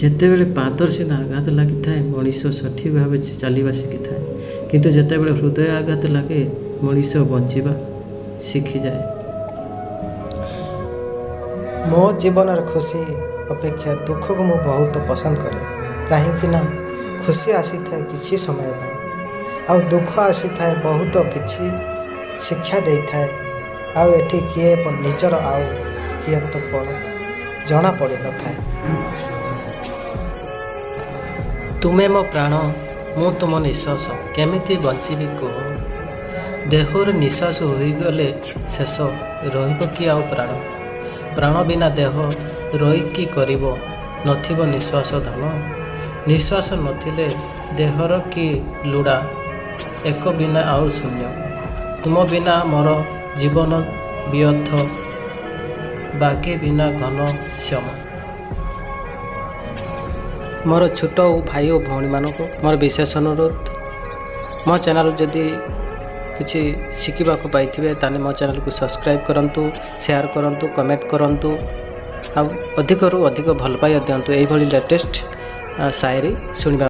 ଯେତେବେଳେ ପାଦରେ ସିନା ଆଘାତ ଲାଗିଥାଏ, ମଣିଷ ସଠିକ୍ ଭାବେ ଚାଲିବା ଶିଖିଥାଏ, କିନ୍ତୁ ଯେତେବେଳେ ହୃଦୟ ଆଘାତ ଲାଗେ, ମଣିଷ ବଞ୍ଚିବା ଶିଖିଯାଏ। ମୋ ଜୀବନରେ ଖୁସି ଅପେକ୍ଷା ଦୁଃଖକୁ ମୁଁ ବହୁତ ପସନ୍ଦ କରେ, କାହିଁକି ନା ଖୁସି ଆସିଥାଏ କିଛି ସମୟ ପାଇଁ ଆଉ ଦୁଃଖ ଆସିଥାଏ ବହୁତ କିଛି ଶିକ୍ଷା ଦେଇଥାଏ। ଆଉ ଏଠି କିଏ ନିଜର ଆଉ କିଏ ତ ପର ଜଣା ପଡ଼ିନଥାଏ। ତୁମେ ମୋ ପ୍ରାଣ, ମୁଁ ତୁମ ନିଶ୍ୱାସ, କେମିତି ବଞ୍ଚିବି କୁହ? ଦେହରୁ ନିଶ୍ୱାସ ହୋଇଗଲେ ଶେଷ, ରହିବ କି ଆଉ ପ୍ରାଣ? ପ୍ରାଣ ବିନା ଦେହ ରହି କି କରିବ, ନଥିବ ନିଶ୍ୱାସ ଧନ। ନିଶ୍ୱାସ ନଥିଲେ ଦେହର କି ଲୋଡ଼ା, ଏକ ବିନା ଆଉ ଶୂନ୍ୟ। ତୁମ ବିନା ମୋର ଜୀବନ ବ୍ୟର୍ଥ, ବାଘେ ବିନା ଘନ ଶ୍ୟାମ। ମୋର ଛୋଟ ଭାଇ ଓ ଭଉଣୀମାନଙ୍କୁ ମୋର ବିଶେଷ ଅନୁରୋଧ, ମୋ ଚ୍ୟାନେଲ୍ ଯଦି କିଛି ଶିଖିବାକୁ ପାଇଥିବେ, ତାହେଲେ ମୋ ଚ୍ୟାନେଲକୁ ସବସ୍କ୍ରାଇବ୍ କରନ୍ତୁ, ସେୟାର କରନ୍ତୁ, କମେଣ୍ଟ କରନ୍ତୁ ଆଉ ଅଧିକରୁ ଅଧିକ ଭଲ ପାଇବା ଦିଅନ୍ତୁ ଏଇଭଳି ଲେଟେଷ୍ଟ ସାଏରୀ ଶୁଣିବା।